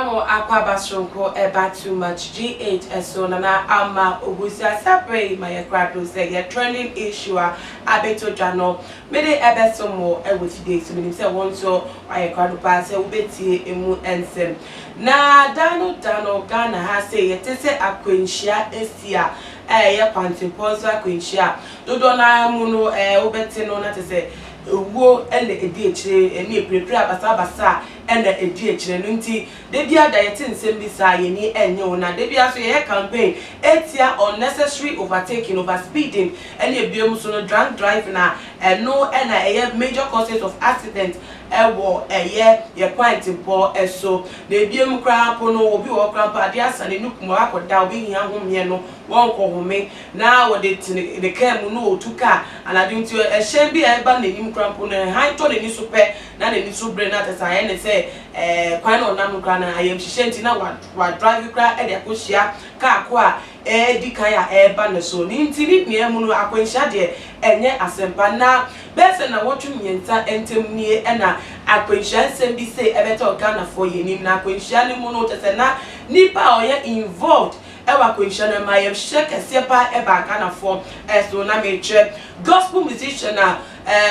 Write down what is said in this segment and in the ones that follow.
Yɛsan mo akwaaba soronko ɛba Too Much GH ɛso. Nana Ama Ogusi asapre yi ma yɛ krado sɛ yɛ trending issue a abɛtɔ dwa no, mede ɛbɛso mo ɛwɔ fidie so. Menim sɛ wɔn nso ayɛ krado paa sɛ wobɛtie emu nsɛm. Na da no da no, Ghana ha sɛ yɛte sɛ akwanhyia esi a, ɛyɛ kwantempɔn so akwanhyia dodoɔ naa mu no, wobɛte no na te sɛ ewuo ɛna edi akyire, ɛne epirepire abasabasa ɛna edi akyire no. Nti debi ada yɛte nsɛm bi saa, yɛni ɛnyɛ wo. Na debi aso yɛyɛ campaign etia unnecessary overtaking, over speeding, ɛne ebiem so no drunk driving a ɛno ɛna ɛyɛ major causes of accident ɛwɔ ɛyɛ yɛ kwantempɔn ɛso. Na ebiem koraa po no, obi wɔ hɔ koraa mpo, adeɛ asa ne nukum, akɔda obi hia homeɛ no, wɔnkɔ home na wɔde te ne kaa mu no, otu kaa anadwo. Nti ɛhyɛn bi a ɛba n'anim koraa mpo no, ɛhan tɔ n'ani so pɛ na n'ani so bere na te sɛ ayɛ ne sɛ kwan na ɔnam no koraa na ayɛmhyehyɛ, nti na wa drive koraa ɛde akɔhyia kaa ko a ɛɛdi kan a ɛɛba ne so ne. Nti ne nua mu no, akwanhyia deɛ ɛnyɛ asɛmpa. Na bɛyɛ sɛ na wɔtwe 3 ntɛm nie ɛna akwanhyia nsɛm bi sɛ ɛbɛtɔ Ghanafoɔ yɛn anim. Na akwanhyia no mu no, kyɛ sɛ na nipa a ɔyɛ involved ɛwɔ akwanhyia no ma yɛhyɛ kɛseɛ paa ɛba Ghanafoɔ ɛso. Na mekyerɛ gospel musician a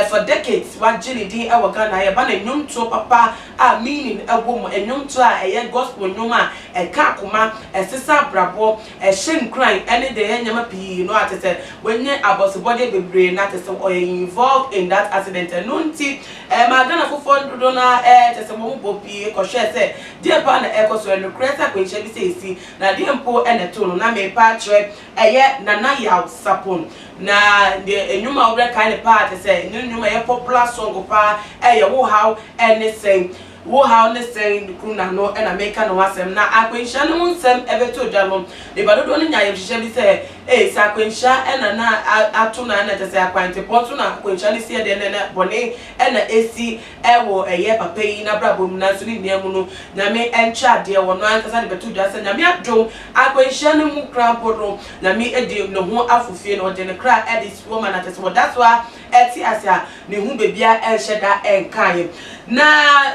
for decades wagye ne din ɛwɔ Ghana, yɛba ne nnwomtoɔ papa a meaning ɛwɔ mu, nnwomtoɔ a ɛyɛ gospel nnwom a ɛka akoma, ɛsesa abrabɔ, ɛhyɛ nkuran, ɛne de ɛyɛ nneɛma pii no, a te sɛ wɔnyɛ abɔsobɔdeɛ bebree na te sɛ ɔyɛ involved in that accident. Ɛno nti ɛma Ghana fofoɔ dodo na te sɛ wɔn bɔ pii kɔhwɛ sɛ deɛ paa na ɛkɔ so, ɛnokorɛ sɛ akwanhyia bi sɛ esi na deɛ mpo ɛna ɛto no. Na mepa akyerɛ ɛyɛ Nana Yaw Sapon. Na deɛ nnwom a wɔbɛkae ne paa te sɛ ne nnwom a ɛyɛ popular song paa ɛyɛ "Wo Haw Ɛne Sɛn", "Wo Haw Ne Sɛn" kuru n'ano ɛna meka ne ho asɛm. Na akwanhyia no ho nsɛm ɛbɛtɔ dwa no, nipa dodoɔ no nya ayɛmhyehyɛ bi sɛ sɛ akwanhyia ɛna na ato na ɛna kyɛ sɛ akwantepɔn so na akwanhyia no si, ɛdeɛ na bɔne ɛna esi ɛwɔ ɛyɛ papa yi n'abrabɔ mu. Nanso ne nua mu no, Nyame ɛnkyɛ adeɛ, wɔ no ankasa de bɛto dwa sɛ Nyame adom, akwanhyia no mu kora mpo no, Nyame edi ne ho afofie na ɔde ne kra ɛde si hɔ ma na kyɛ sɛ wɔda so a ɛte ase a ne ho beebia ɛnhyɛ da ɛnkaeɛ. Na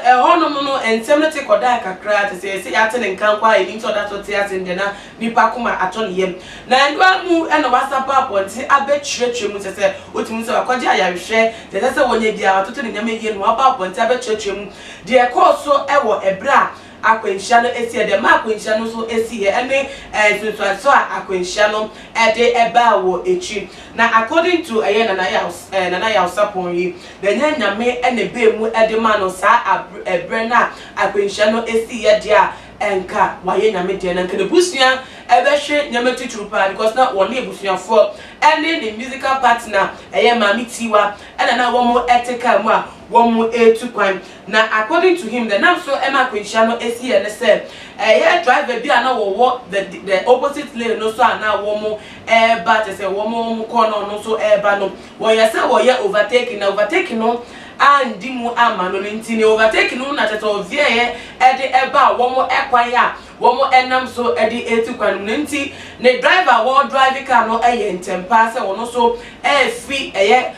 ɛhɔnom no, nsɛm no te kɔdaa kakra te sɛ yɛsɛ yɛate ne nka nkɔ a yɛnim sɛ ɔda so te ase deɛ, na nipa koma atɔ ne yam. Na ɛnoa mu ɛna wasa ba abɔnten abɛkyerɛkyerɛ mu sɛ wotumi sɛ wakɔgye ayarehwɛ deɛ ɛsɛ sɛ wɔnyɛ biara, watoto ne nneɛma yie no, waba abɔnten abɛkyerɛkyerɛ mu deɛ ɛkɔɔ so ɛwɔ ɛberɛ a akwanhyia no esi, ɛdɛ ma akwanhyia no nso esi yɛ, ɛne nsunsuanso a akwanhyia no ɛde ɛbaa wɔ akyi. Na according to ɛyɛ Nana Yaw Sapon yi, na ɛnyɛ Nyame ɛna ebee mu ɛde ma no saa ɛbrɛ na akwanhyia no esi yɛ deɛ a, ɛnka wayɛ Nyame deɛ na nka n'abusua ɛbɛhwɛ nneɛma titiri paa, because na wɔne abusuafoɔ ɛne ne musical partner ɛyɛ Maame Tiwa ɛna na wɔn ɛte kaa mu a wɔn etu kwan. Na according to him, the nam so ɛma akwanhyia no esi yɛ ne sɛ ɛyɛ driver bi a na wɔwɔ the opposite lane no so a na wɔn ɛɛba, kyɛ sɛ wɔn kɔ no, ɔno nso ɛɛba no, wɔyɛ sɛ wɔyɛ overtaking, na overtaking no andi mu ama no. Ne nti ne overtaking no na kyɛ sɛ ɔviɛɛ ɛde ɛba a wɔn ɛkwan a wɔn ɛnam so ɛde etu kwan no mu. Ne nti ne driver a wɔn drive car no ɛyɛ ntɛmpa sɛ wɔn nso ɛɛfi ɛyɛ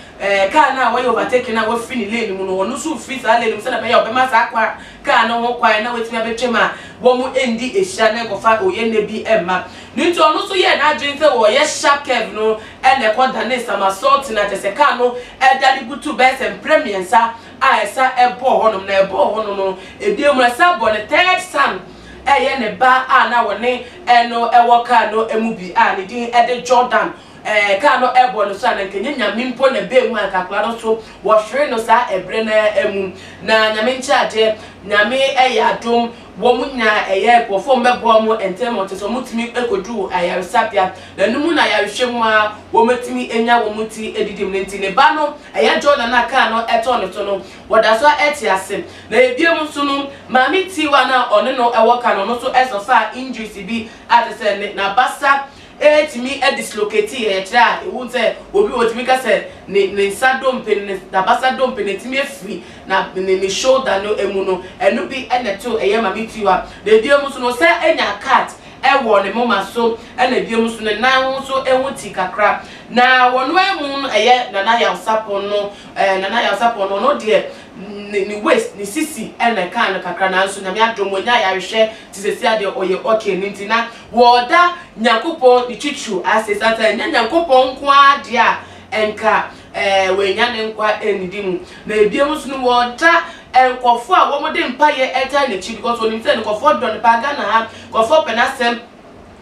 kaa no a wɔyɛ overtaking a wɔfiri ne lane mu no, wɔn nso firi saa lane mu sɛdeɛ ɛbɛyɛ ɔbɛma saa kwa kaa no ho kwan na wɔatumi abɛtwam a wɔn ndi ehyia na nkɔfa oyɛ nne bi ɛmma ne. Nti ɔno nso yɛ n'adwene sɛ wɔyɛ sharp curve no, ɛna ɛkɔ dane somersault na kyɛ sɛ kaa no ɛdane butu bɛyɛ sɛ mpere 3 a ɛsa ɛbɔɔ hɔnom. Na ɛbɔɔ hɔnom no, ebien mu ɛsa bɔ ne third son, ɛyɛ ne ba a na wɔne ɛno ɛwɔ kaa no mu bi a ne din ɛde Jordan. Kaa no ɛbɔ no so a, na nkɛnyɛ Nyame mpo na ɛbɛn mu a, nkakora no so wɔhwere no saa ɛberɛ no mu. Na Nyame nkyɛ adeɛ, Nyame ɛyɛ adom, wɔn nya ɛyɛ nkurɔfoɔ mbɛboa wɔn ntɛm ɔte sɛ wɔn tumi kɔduru ayaresabea. Na ɛno mu na ayarehwɛ mu a wɔn atumi anya wɔn ti edidi mu. Ne nti ne ba no ɛyɛ Jordan a kaa no ɛtɔ ne so no, wɔda so ɛte ase. Na ebien nso no, Maame Tiwa na ɔne no ɛwɔ kaa no, ɔno nso ɛsɔfa injuries bi a te sɛ ne n'abasa ɛtumi ɛdislocate yɛ, kyerɛ a ewu sɛ obi otumi ka sɛ ne nsa dompe ne n'abasa dompe ne tumi efiri na ne shoulder no emu no. Ɛno bi ɛna ɛto ɛyɛ Maame Tiwa. Na ebien nso no, sɛ ɛnya cut ɛwɔ ne moma so, ɛna ebien nso ne nan ho nso ɛho ti kakra. Na wɔn mu no, ɛyɛ Nana Yaw Sapon no, Nana Yaw Sapon no, ɔno deɛ ne ne waist, ne sisi na ɛkaa no kakra nanso Nyame adom wanya ayarehwɛ te sɛsi a deɛ ɔyɛ okay no nti na wɔda Nyankopɔn ne titiriw ase ɛsiane sɛ ɛnyɛ Nyankopɔn nko ara deɛ a nka ɛɛ wanya ne nkwa nnidi mu. Na ebiem nso no wɔda nkurɔfoɔ a wɔde mpaeɛ ɛtaa n'akyi because wɔnim sɛ nkurɔfoɔ dɔ no paa Ghana ha nkurɔfoɔ pɛ n'asɛm.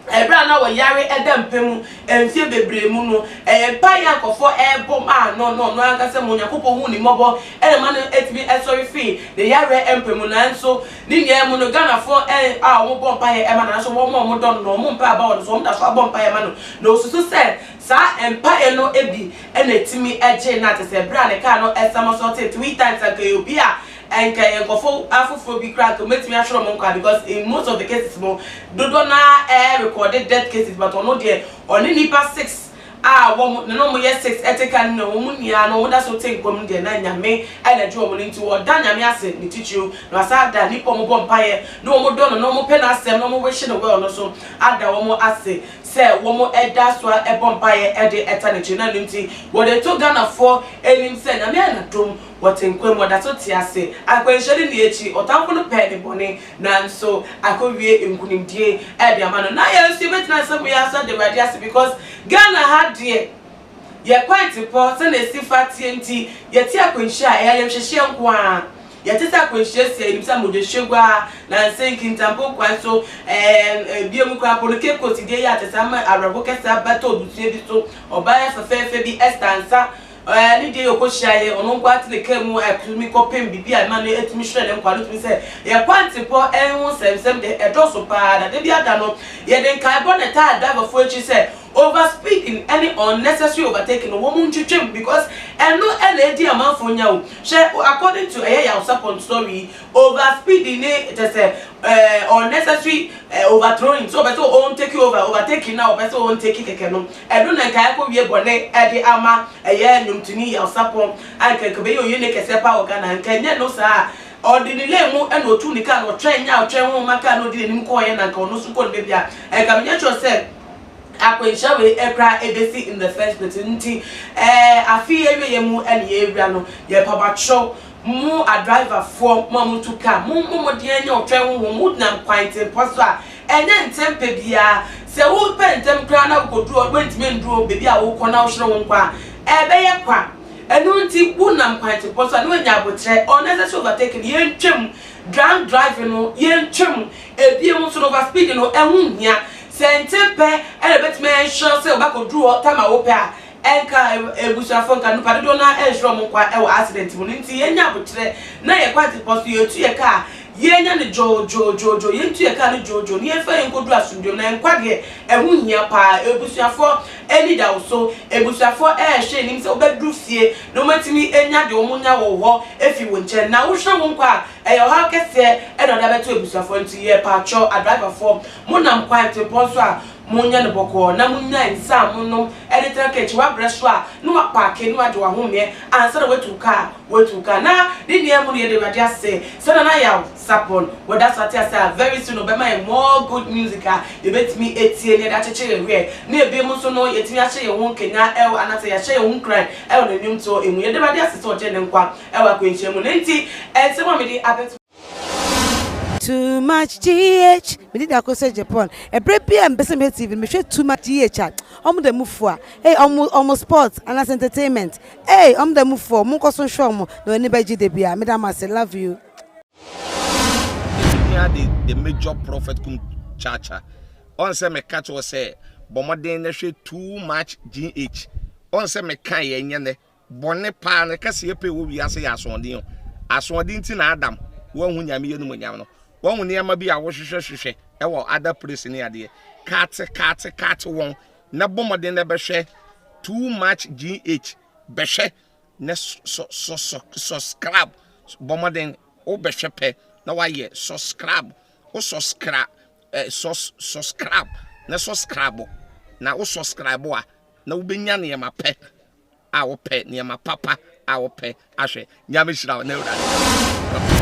Ɛberɛ a na ɔyare da mpa mu mfeɛ bebree mu no, ɛyɛ mpaeɛ a nkurɔfoɔ rebɔ maa no na ɔno ankasa mu Onyankopɔn huu ne mmɔbɔ na ɛma no tumi sɔre fii ne yareɛ mpa mu. Nanso ne nyinaa mu no, Ghanafoɔ a wɔbɔ mpaeɛ ma no anaasɛ wɔn a wɔdɔ no no, wɔn mpaeɛ aba wɔn so, wɔda so abɔ mpaeɛ ma no. Na ɔsusu sɛ saa mpaeɛ no bi na ɛtumi gyee no a kyerɛ sɛ berɛ a ne kaa no somersaultee 3 times anka ɛyɛ obi a Nka yɛ nkorɔfo afoforɔ bi koraa nka wɔbɛtumi ahwere wɔn nkwa because in most of the cases no dodoɔ no ara ɛɛ recorde death cases but ɔno deɛ ɔne nnipa 6 a wɔn na na wɔn yɛ 6 ɛte car no mu na wɔn nyinaa no wɔn da so te nkwa mu deɛ na Nyame ɛna agye wɔn no nti ɔda Nyame ase ne titiriw na wasan ada nnipa a wɔn bɔ mpaeɛ na wɔn dɔ no na wɔn pɛ n'asɛm na wɔn wish no well no so ada wɔn ase sɛ wɔn ɛda so ɛbɔ mpaeɛ ɛde ɛta n'akyi na ɛno nti wɔde to Ghanafoɔ anim sɛ Nyame ayɛ n'adom Wɔte nkwa mu, wɔda so te ase. Akwanhyia no nni akyi, ɔtamfo no pɛɛ ne bɔne, nanso akowie nkunimdie de ama no. Na yɛn nso yɛbɛgyina nsɛm yi ara so ada Awurade ase because Ghana ha deɛ, yɛ kwan te pɔ, sɛdeɛ ɛsi fa teɛ nti, yɛte akwanhyia a, ɛyɛ ayamhyehyeɛ nko ara. Yɛte sɛ akwanhyia si a, yɛnim sɛ mogyahwiegu ara, nansa yi Kintampo kwan so, ɛɛm, bio mu koraa mpo no, Cape Coast deɛ yi a, kyerɛ sɛ ama awerɛho kɛseɛ abɛtɔ abusua bi so. Ɔbaa fɛfɛɛfɛ bi, Esther Ansah, Ɛɛ, ne deɛ ɔkɔhyiaeɛ, ɔno nko ara te ne kaa mu tumi kɔpem biribi a ɛma no tumi hwere ne nkwa no tumi sɛ yɛn kwantempɔ ho nsɛmnsɛm deɛ ɛdɔɔso pa ara na da biara da no yɛde nkaebɔ na ɛtaa driverfoɔ akyi sɛ over speeding ne unnecessary overtaking no wɔn ntwitwam because ɛno na ɛdi amanfoɔ nya o. Hwɛ according to ɛyɛ Yaw Sarpong story yi over speeding ne kyɛ sɛ ɛɛ unnecessary overthrowing sɛ ɔpɛ sɛ ɔn take over overtaking na ɔpɛ sɛ ɔn take kɛkɛ no Ɛno na nka ɛkɔwie bɔne de ama ɛyɛ nnwomtoni Yaw Sarpong a nka nka ɔbɛyɛ oyene kɛseɛ paa wɔ Ghana ha. Nka ɛnyɛ no saa a, ɔde ne lane mu na ɔtuu ne kaa no, ɔtwɛn nyaa ɔtwɛn honhoma kaa na ɔdi n'anim kɔeɛ na nka ɔno nso kɔɔ ne baabi a, nka menyɛ sure sɛ akwanhyia wei koraa ɛbɛsi in the first place. Nti ɛɛ afe yi awieɛ mu na yɛrewura no, yɛpabakyɛw mo adriverfoɔ, mo a motu kaa, mommɔ mmɔden nyɛ ɔtwɛn honhom, monam kwan tempɔ so a, Ɛnyɛ ntɛmpɛ biara. Sɛ wopɛ ntɛm koraa na wukodu hɔ, woantumi anduru hɔ baabi a worekɔ na wohwere wo nkwa a, ɛbɛyɛ kwa. Ɛno nti, wonam kwantempɔn so a, na woanya aboterɛ. Unnecessary overtaking, yɛntwam. Drunk driving no, yɛntwam. Ebiem nso no, overspeeding no, ɛho nhia. Sɛ ntɛmpɛ na ebetumi a-ensure sɛ wobɛkɔduru hɔ tam a wopɛ a, Ɛnka abusuafo, nka nnipa dodoɔ no ara nhyira wɔn nkwa wɔ accident mu no nti yɛnya aboterɛ na yɛn kwan tempɔ so yɛtu yɛn kaa yɛnya no dwoodwoodwoodwoo yɛntu yɛn kaa no dwoodwoo na yɛmfa yɛn nkɔduru asomdwoeɛ mu na nkwa deɛ ɛho hia paa abusuafoɔ ani da wo so abusuafoɔ ɛrehwɛ anim sɛ wobɛduru fie na wɔatumi anya deɛ wɔn nya wɔ wo hɔ afiri wo nkyɛn na wohwere wo nkwa a ɛyɛ ɔhaw kɛseɛ ɛna ɔde abɛto abusuafoɔ nti yɛpaatwɔ adriverfoɔ monam kwan tempɔn so a Monyɛ no bɔkɔɔ na munnyae nsa a monom de tra kaa akyi. Woabrɛ so a, na woapaake na woagye w'ahomeɛ ansa na woatu kaa. Woatu kaa. Na ne nyinaa mu no, yɛda Awurade ase sɛ Nana Yaw Sarpong, wɔda so ate ase a very soon ɔbɛma yɛn more good music a yɛbɛtumi atie na yɛde akyekyere yɛn werɛ. Na ebinom nso no, yɛatumi ahyɛ yɛn ho nkenyan wɔ anaasɛ yɛahyɛ yɛn ho nkuran wɔ ne nnwomtoɔ mu. Yɛda Awurade ase sɛ ɔgyee ne nkwa wɔ akwanhyia mu. No nti, nsɛm a mede abɛto. Too much GH Me din da ko sɛ Japan Ɛberɛ biara a mepɛ sɛ mehwɛ TV no mehwɛ too much GH a Ɔmo da mu fua Ei ɔmo ɔmo sports anaasɛ entertainment Ei ɔmo da mu fua Monkɔ so nhwɛ ɔmo na w'ani bɛgye da biara Meda mo ase love you. Ehia de the major prophet kum chacha ɔn sɛ meka kyerɛ wo sɛ bɔ mmɔden na hwɛ too much GH ɔn sɛ meka yɛ nyɛ nɛ Bɔne paa no kɛseyɛ pɛ wɔ wiase yɛ asoɔden o. Asoɔden nti na Adam wanhu Nyame animuonyam no. Wahu nneɛma bi a wohwehwɛ hwehwɛ wɔ other place ne adeɛ. Kate kate kate wɔn na bɔ mmɔden na bɛhwɛ too much GH bɛhwɛ na sɔ sɔ sɔ subscribe bɔ mmɔden wobɛhwɛ pɛ na wayɛ subscribe wo subscribe eh, sus subscribe na subscribe na wo subscribe a na wobɛnya nneɛma pɛ a wopɛ, nneɛma papa a wopɛ ahwɛ. Nyame hyira wo na Awurade.